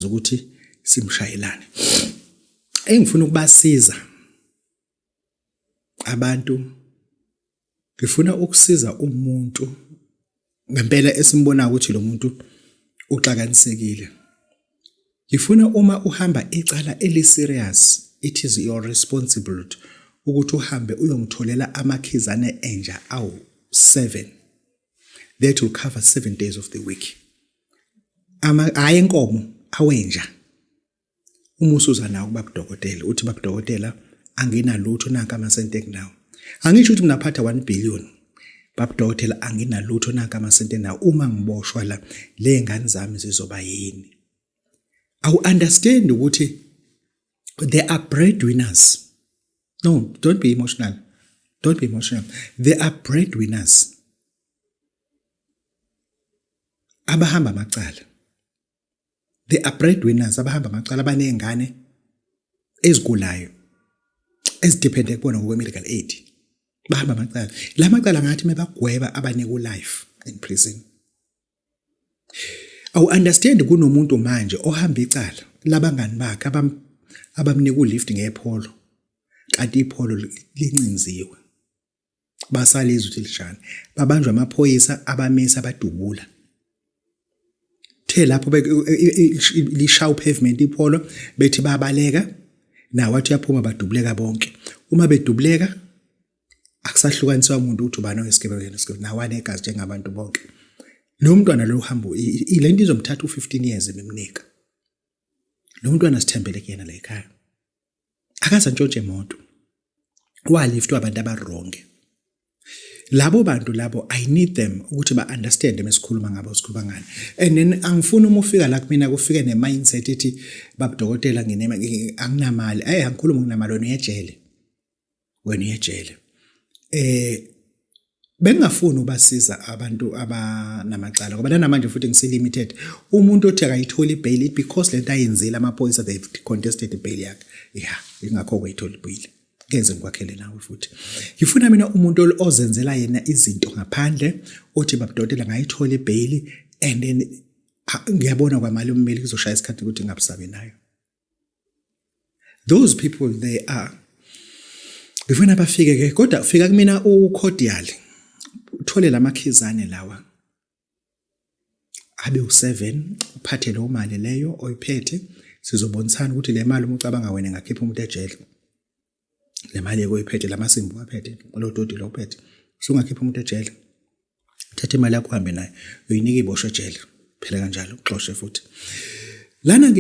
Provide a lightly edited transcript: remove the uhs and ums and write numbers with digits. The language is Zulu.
Ukuthi simshayelane. Engifuna ukubasiza abantu, ngifuna ukusiza umuntu ngempela esimbona ukuthi lo muntu uxakanisekile. Ngifuna uma uhamba icala eli serious, it is your responsibility ukuthi uhambe uyongitholela amakhizane enja awu 7 that will cover 7 days of the week. Ama hayi enkomo, awenja. Uma usuza nawo kubabudokotela, uthi babudokotela anginalutho, nanka amasente enginawo. Angisho ukuthi mina phatha 1 billion. Babudokotela anginalutho, nanka amasente nawo, uma ngiboshwa la le ngane zami zizoba yini? Awu understand ukuthi there are breadwinners. No, don't be emotional, don't be emotional. There are breadwinners abahamba amacala. They are breadwinners abahamba amacala, abanezingane ezigulayo ezidepende kubona ngokwe-medical aid. Bahamba amacala. La macala ngathi mebagweba abanika u-life in prison. Awu understand kunomuntu manje ohamba icala labangani bakhe abamnika ulift ngepholo, kanti ipholo lincinziwe. Basalizwa ukuthi lijani, babanjwa amaphoyisa, abamisa, abadubula. The lapho lishaya upavement ipholo, bethi babaleka, nawo athi uyaphuma, badubuleka bonke. Uma bedubuleka akusahlukaniswa umuntu ukuthi ubani oyisigebengu yena, nawo anegazi njengabantu bonke. Lo mntwana lo uhamba le nto izomthatha u-15 years emimnika. Lo mntwana sithembele kuyena la ekhaya, akaze antshontshe imoto, waliftwa abantu abaronge. Labo bantu labo I need them ukuthi ba-understand mesikhuluma ngabo, sikhuluma ngani. And then angifuni uma ufika la kumina kufike ne-mindset ethi babudokotela anginamali. Ayi, angikhulumi nginamali, wena uyejele, wena uyejele. Bengingafuni ubasiza abantu abanamacala ngoba nanamanje futhi ngisi-limited. Umuntu othi akayitholi ibail it because lento ayenzile amaphoyisa, they've contested ibail yakhe, ya, ingakho kwayithola ibail. Kenze ngikwakhele nawe futhi. Ngifuna mina umuntu ozenzela yena izinto ngaphandle, othi babudokotela ngayithola ibail and then ngiyabona kwamali ummeli kuzoshaya isikhathi ukuthi ngabusabi nayo. Those people, they are, ngifuna bafike ke, kodwa fika kumina ucordial, uthole lamakhizane lawa abe u7, uphathe leyo mali leyo oyiphethe, sizobonisana ukuthi le mali uma ucabanga wena ngakhipha umuntu ejele. Le mali oyiphethe, lamasimbu waphethe, lo dodi lo uphethe, usungakhipha umuntu ejele. Thatha imali yakho uhambe nayo, uyinika iboshwe ejele, phela kanjalo uxoshe futhi lana.